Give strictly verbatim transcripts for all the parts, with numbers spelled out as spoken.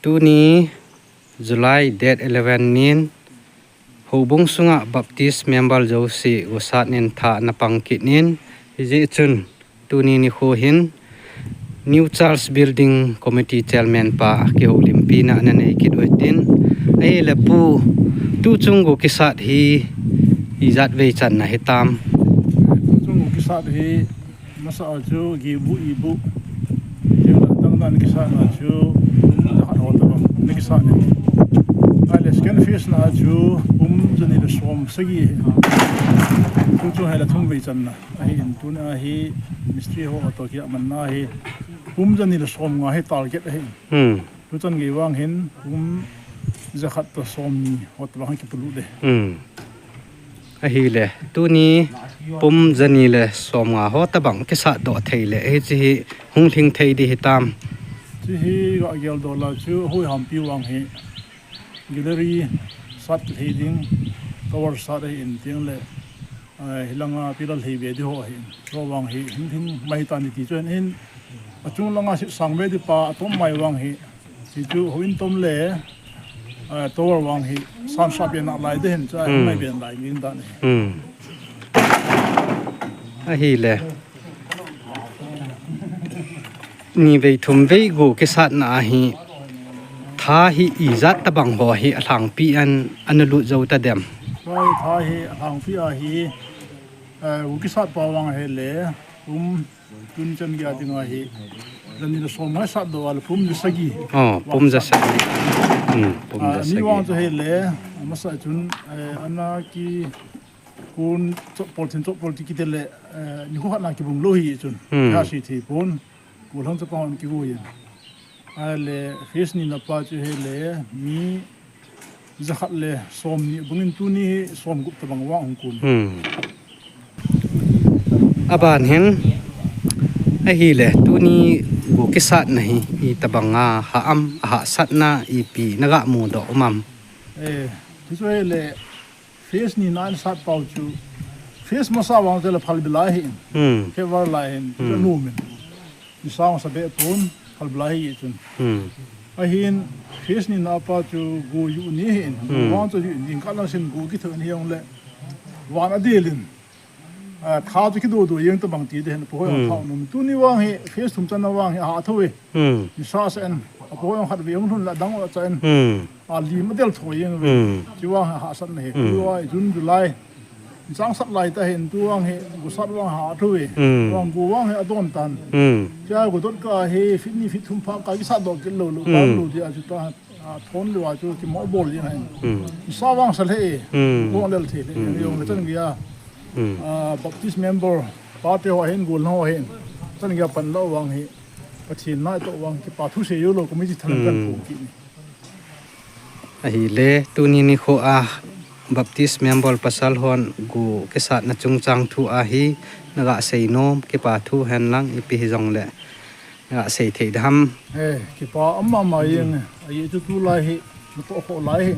Tuni July date eleven nin houbung sunga Baptist member jouse gosat nin tha ana pang kit in, hijeh chun tuni nikho hin New Church Building Committee Chairman pa kihoulimpina ana nei kit u hitin, ahile Pu, tuchung go kisat hi ijat vei channa hitam? Tuchung go kisat hi masa a chu gibu ibu, tia dang dan kisatna chu pum jakhat ho tobang ana kisat in. Ahile second phase na chu pum jani le som sagi hi. Tuchung hile thum vei channa ahin, tuna hi mistri ho toh kimanna hi pum jani le som nga hi target ahi. Hmm. Tuchan gei vang hin pum jakhat toh somni ho tobang hi kipolut e. Hmm. Ahile tuni pum jani le som nga ho tobang kisat doh thei le hiche hi hung lhing thei ding hitam? Hiche hi ga geldoh la chu hoi hampi vang hi gallery sat kithei ding, tower sat ahin, tin le, ah, hilanga pillar lhei ve ding ho ahin, chu vang hi hung lhing mai tan ti chu ahin, achung langa setsang ve ding pa atom mai vang hi, hichu houin tom le, ah, tower vang hi sansah be nalai ding ahin, chu ahin, hmm, mai be nalai ding dan ahi. Hmm. Ahile ni vei thum vei go kisatna ahi, tha hi ijat tobang ho hi alhangpi a ana lut jou tadem? Tha hi alhangpi ahi, eh, go kisat pa vang hile, pum, tun chan gei a dinga hi jani le som ngai sat doh a le pum jasagi. Oh, pum jasagi. Hmm, pum, ah, jasagi. Ni vang chu hile, amasa chun, eh, ana ki kun chopol thin chopol ti kiti le, eh, nikho khat na kibung lou hi chun. Hmm. Kha si thei pon, gollhang chapang hon kigo in. Ahile phase ni na pa chu hile mi jakhat le somni bangin tuni hi somgup tobang vang hung kun. Hmm. Aban hin ahile tuni go kisatna hi itobang a ha am, ahahsatna ipi naga mudoh um am? Eh, hichu hile phase ni na ana sat pau chu, phase masa vang chu le phalbi lai ahin. Hmm. Khe var lai ahin, hmm, chu nom in. Ni sang sa be pon phalbi lai ahi chun. Hmm. Ahin phase ni na pa chu go ju ni ahin. Hmm. Vang chu ju ni kah lang sin go kitho ni jong le van adel in. Ah, tha chu kidodo jeng tobang ti ding ahin, Pu Hoi ang, hmm, thao nom. Tuni vang hi phase thum channa vang hi aha tho e. Hmm. Nisa sa in, a Pu Hoi ang khat vei hung lhun la dang la cha in. Hmm. A lim adel tho jeng ve. Hmm. Chu vang hi ahahsatna hi. Hmm. Tua June, July. Chang sat lai ta hin, tu vang hi go sat vang aha tho e. Hmm. Vang go vang hi adon tan. Hmm. Tia go dot kah hi feet ni feet thum pha kah kisat doh kit lou lou, hmm, pam lou dia chu ta. Ah, thon lou a chu kimo bol ding ahin. Hmm. Sa vang sa le, hmm, bol lel thei le, hmm, jong le chan gei a. Hmm. Ah, Baptist member pa te ho ahin, gollhang ho ahin, chan gei a pan lou vang hi, Pathen na itoh vang kipa thu sei jou lou, committee thalang kan, hmm, pon kit ni. Ahile tuni nikho a Baptist member pasal hon go kisatna chungchang thu ahi, naga sei nom, kipa thu hen lang ipi hijong le naga sei thei ding ham? Eh, kipa um mama jeng e. Ajeh chu tulai hi, natoh khoh lai hi.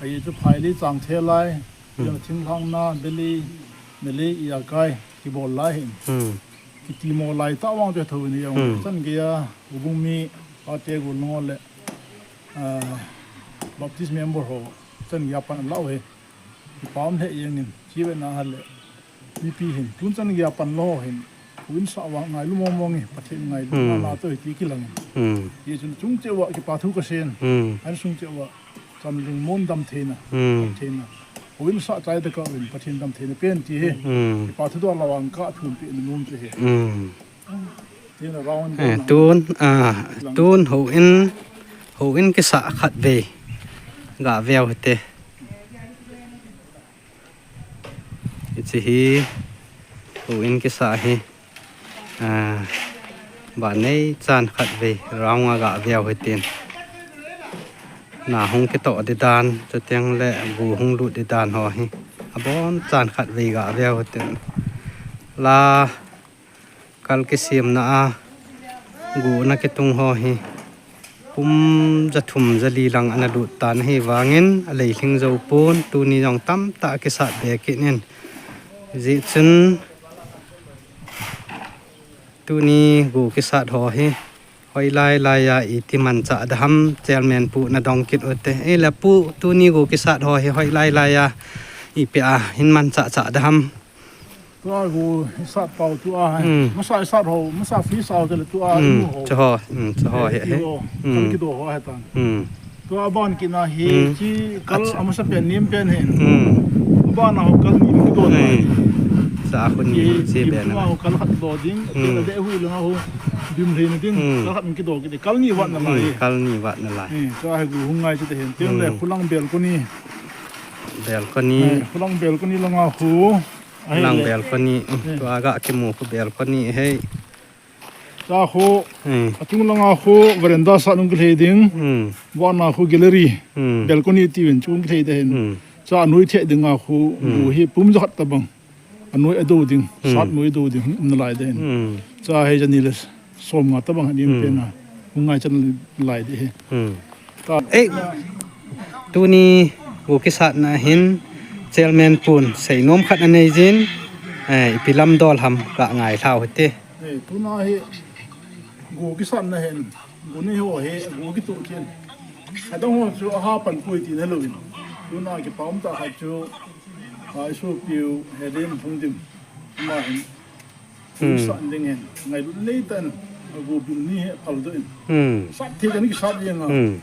Ajeh chu phailei chang the lai. Hmm. Jeng thinglhang na, beli, melei, ijakai kibol lai hi. Hmm. Kiti mo lai tah vang chu thou ni jong. Hmm. Chan gei a, houbung mi, pa te, gollhang ho le, ah, Baptist member ho, chan gei a pan alau hi. Kipa um lheh jeng in, chi ve na hale. Mipi hin, tun chan gei a pan lou hin, houin sah vang ngailu mong mong e, Pathen ngailu, hmm, na na toh hi ti kilang in. Hmm. Hichun chung cheh uva kipa thu kasei in. Hmm. An sung cheh uva, cham lungmon dam theina, hmm, dam theina. Houin sah chai tah kah uvin, Pathen dam theina pen ti hi. Hmm. Kipa thu doh lou vang kathum peh nom chu hi. Hmm. Tin a round, eh, down tun, ah, lang. Tun houin, houin kisah khatvei ga veu hite. Hiche hi, houin kisah hi, ah, banei chan khatvei, round a ga veu hitin. Na hung kitoh ding dan, chuteng le go hung lut ding dan ho hi, abon chan khatvei ga veu hitin. La kal kisemna a go ana kitung ho hi pum jathum jali lang ana lut tan ahi vangin alei lhing jou pon, tuni jong tamtah kisat be kit in. Hijeh chun tuni go kisat ho hi Hoilai lai a iti manchah ding ham, Chairman pu nadong kit ute. Ei le pu, tuni go kisat ho hi hoilai lai a ipi a hin manchah chah ding ham. Tua go isat pau tua hi. Hmm. Masa isat ho, masa free sao te le tua Hmm, mu ho. Chu ho, hmm, chu ho Ei, hi, ti hi. Ho, Hmm. Kan kido ho hi tan. Hmm. Tua ban kina hi Hmm. chi kal Acha. Amasa pen nim pen hin. Hmm. Ban a ho kal ni kido na. Hmm. Sa khu ni Ki, chi ki pen. Tua ho kal khat do ding, Hmm. Ki de hui la ho bim hin ding, Hmm. Kal khat kido ki kal ni wat na Hmm, lai. Kal ni wat na lai. Eh, tua hi go hung ngai chi te hin. Tin le Hmm. Khulang balcony. Balcony. Eh, Khulang balcony langa khu. Ahi Lang le. Balcony, Hmm. Tua ga kimu khu balcony hi. Cha khu, Hmm. Achung langa khu veranda sat hung kilhei ding. Hmm. Vana khu gallery. Hmm. Balcony ti ven chu hung kilhei ding hin. Hmm. Cha anoi thei dinga khu, Hmm. Go hi pum jakhat tabang. Anoi ado ding, Hmm. Sat noi ado ding, na lai ding hin. Hmm. Cha hi jani le som nga tabang ani Hmm. Pen a. Hung ngai chan lai ding hi. Hmm. Ta. Ei, tuni go kisatna hin Chairman pun seinom khat anei jin, eh, ipi lam dol ham ka ngai lhau hite. Eh, tuna hi go kisatna hin, go nei ho hi, go kitu kin. Adang ho chu aha pan pui ti na lo in. Tuna kipah um tah khat chu, a, isopiu Helen Phungdim. Ama hin Hmm. Sa ding hin, ngailut nei tan, ago bim ni hi phal doh in. Hmm. Sat thei kan kisat jeng a. Hmm.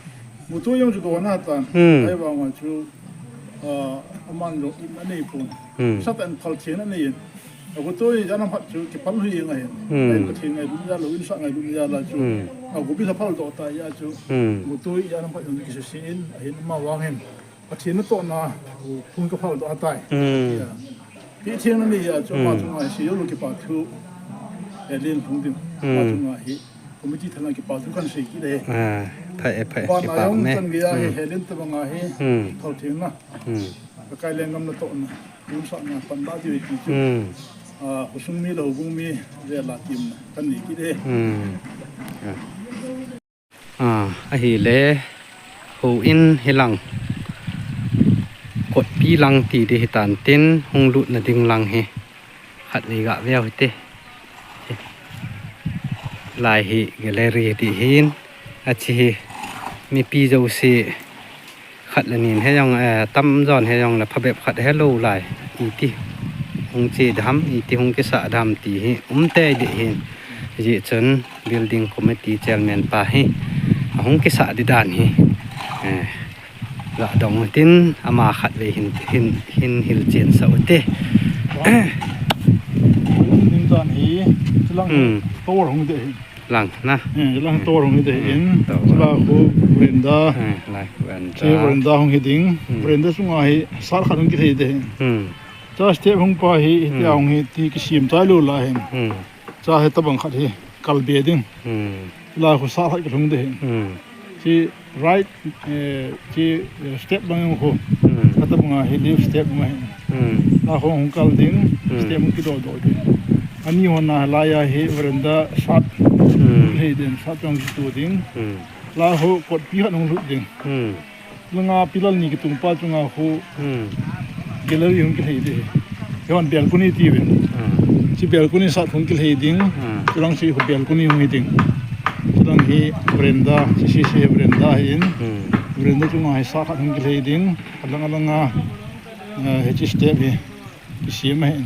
Motor jong chu doh na tan. Hmm. Ahivang a chu, ah, aman jong in anei pon. Hmm. Sa tan phal thei na nei in. Ago tu hi jana phat chu kiphal hui jeng ahin. Hmm. Ai Pathen ngailut jal lo in sa ngailut jal a chu. Hmm. Ago bi sa phal doh ta a chu. Hmm. Motor hi jana phat jong kisuse in, ahin ama vang hin. Pathen natohna, phung kaphal doh ahitai. Hmm. Ya. Pi theng na ni a, chu ama Hmm. chunga hi, seiyo lo kipa thu. Helen Phungdim. Hmm. Ama chunga hi, committee thana kipa thu kan sei kit e. Ah, pha e, pha e, Vana kipa jong me. Chan gei a hi, Hmm. Helen tabang a hi, Hmm. Thal theng na. Hmm. Pakai lenggam natohna. Lungsahna pan ba diu ti chu. Hmm. Ah, khosung mi le houbung mi, vela kimna. Kan nei kit e. Hmm. Ah. Ah, ahile, houin hi lang, kotpi lang ti ding hitan tin, hung lutna ding lang hi, khatvei gah veu hite. Lai hi gallery ding hin, achi hi, mipi jouse, khat le ni in hijong, eh, tamjon hijong le phabep khat helou lai. Iti hung che ding ham, iti hung kisah ding ham ti hi um tei ding hin. Hijeh chun building committee chairman pa hi ahung kisah ding dan hi. Eh, ga dong tin ama khatvei hin, hin, hin hilchen sah ute. Ding dan hi, chulang Hmm. Tower hung ding hin. Lang na. Eh, lang Hmm. Tower hung hi ding Hmm. hin. Tower. Chula khu veranda. Hmm, lai veranda. Chi veranda hung hi ding. Hmm. Veranda sunga hi sat khat hung kilhei ding hin. Hmm. Cha step hung pa hi, hiti Hmm. hung hi ti kisem chai lou lai hin. Hmm. Cha hitabang khat hi kalbe ding. Hmm. Chula khu sat khat kilhung ding hin. Hmm. Chi right, eh, chi, eh, step bang jong khu. Hmm. Katabang a hi lift step ma hin. Hmm. La khu hung kal ding, Hmm. Step hung kidoh doh ding. Ani hon a lai a hi veranda sat. Hmm. Hei den sat jong kitu ding. Hmm. La khu kotpi khat hung lut ding. Hmm. Langa pillar ni kitung pa chunga khu. Hmm. Gallery hung kilhei ding. Hon balcony ti ve. Hmm. Chi balcony sat hung kilhei ding. Hmm. Chulang chi khu balcony hung hi ding. Chulang hi veranda, chi chi chi veranda hi in. Hmm. Veranda chunga hi sat khat hung kilhei ding. Alang alang a, eh, hichi step hi. Kisem ahin.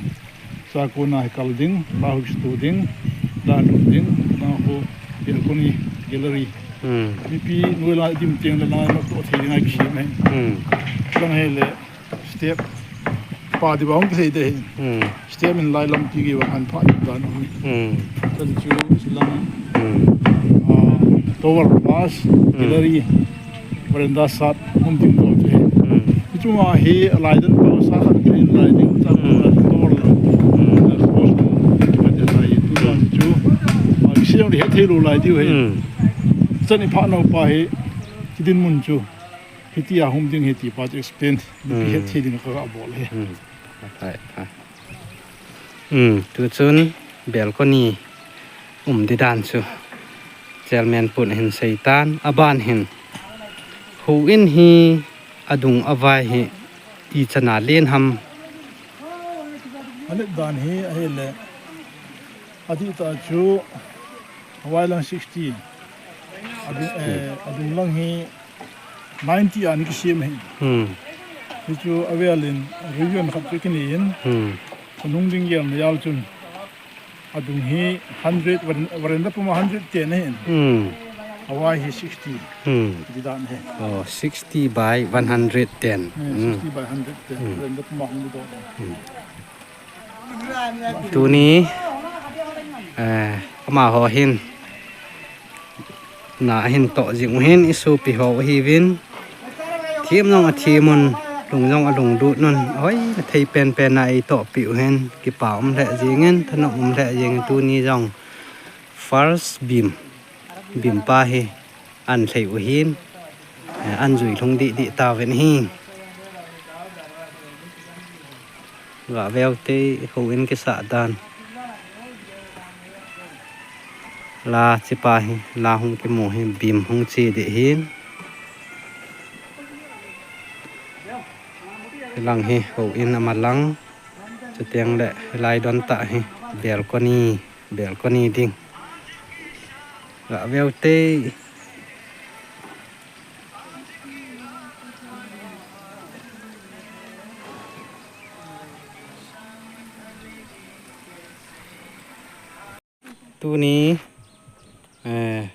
Cha kona hi kal ding, la khu kitu ding, la lut ding, la khu balcony, gallery. Hmm. Mipi noi la dim teng le la ma to thei ding a kisem ahin. Hmm. Chulang hi le, Step. Pa di ba hung kisei te hin. Hmm. Step in lai lampi gei vang an pha dan um. Hmm. Chan chu silang. Hmm. Ah, tower plus, Hmm. gallery, veranda sat, um ding to che. Hmm. Hichunga hi lai dan pa sa khat in lai ding ta Hmm. tower la. Hmm. Sports kan lai tu dan chu. Ah, kisei jong le hethei lou lai diu hi. Hmm. Chan i pha nau pa hi, kidin mun chu. Hitia hung ding hi ti pa chu explain. Mipi Hmm. hethei ding ka ga bol hi. Hmm. Aphai, aphai. Hmm, tu chun balcony um di dan chu. Chairman pun hin seitan, aban hin. Houin hi adung avai hi ichan a len ham. Alet dan hi ahile. Adih ta chu Hawai lang sixty. Adung, eh, adung lang hi ninety a ana kisem ahi. Hmm. Hichu avel in revision khat chu kinei in. Hmm. Khonung ding gel na jal chun. Adung hi hundred, veren-, veranda puma hundred ten ahi. Hmm. Avai hi sixty. Hmm. Di dan ahi. Oh, sixty by one hundred ten. Eh, hmm. Sixty by hundred ten. Hmm. Veranda puma hung di dan. Hmm. Tuni, eh, amaho hin na ahin toh jing u hin isopi ho u hiuvin. Thim jong athim un, lung jong alunglut un. Hoi, athei penpen a eitohpi u hin. Kipa um lheh jingin, thanom um lheh jingin tuni jong. First beam. Beam pa hi. An lhei u hin. Eh, an jui lhung didi tauvin ahi. Gah veu te houin kisah dan. La chipa hi, la hung kimu hi, beam hung che dih hin. Hilang hi, houin amalang. Chuteng le, hilai don tah hi, balcony, balcony ding. Gah veu te. Tuni, eh,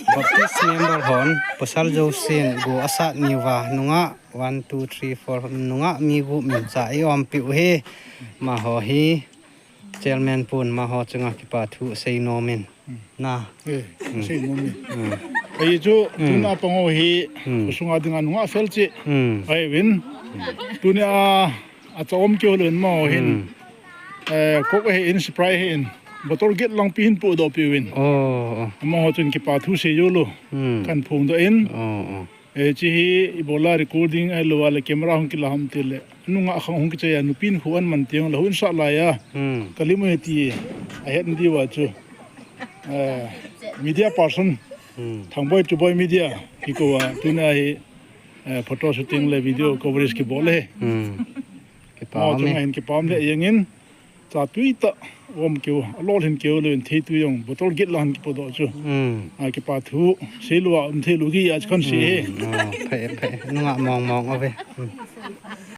Baptist member hon, pasal jousen, go asat niuva, nungah, one, two, three, four, nungah mi gup min cha i umpi u hi, amaho hi, Chairman pun amaho chunga kipa thu seinom in. Hmm. Na. Eh, hmm. Seinom in. Hmm. Ahi chu, hmm. Tuna pang u hi, hmm. Khosunga dinga nungah fel cheh. Hmm. Ahiuvin. Tuni a, acha um keu lou in amaho hin. Hmm. Eh, Coke ahin, Sprite ahin. Bottle get lang pi hin podoh piuvin. Oh, oh. Amaho chun kipa thu sei jou lou. Hmm. Kahin phongdoh in. Oh, oh. Eh, hiche hi ibola recording ahilou a le camera hung kila ham tile. Nungah khang hung kichai a nupin khu aman teng le hung sah lai a. Hmm. Kalim u hi ti ahet diu a chu. Eh, media person. Hmm. Thangboi Tuboi Media. Hi kou a tuna hi, eh, photo shooting le video coverage kibol e. Hmm. Kipa um e. Amaho chunga hin kipa um le jeng in. Cha tui tah, um keu, alol hin keu lou in thei tui jong, bottle get lang kipodoh chu. Hmm. A kipa thu, sei lou a, um thei lou ki, a chu kahin sei e. Hmm. Oh, phai, phai. Nungah mong mong uve. Hmm.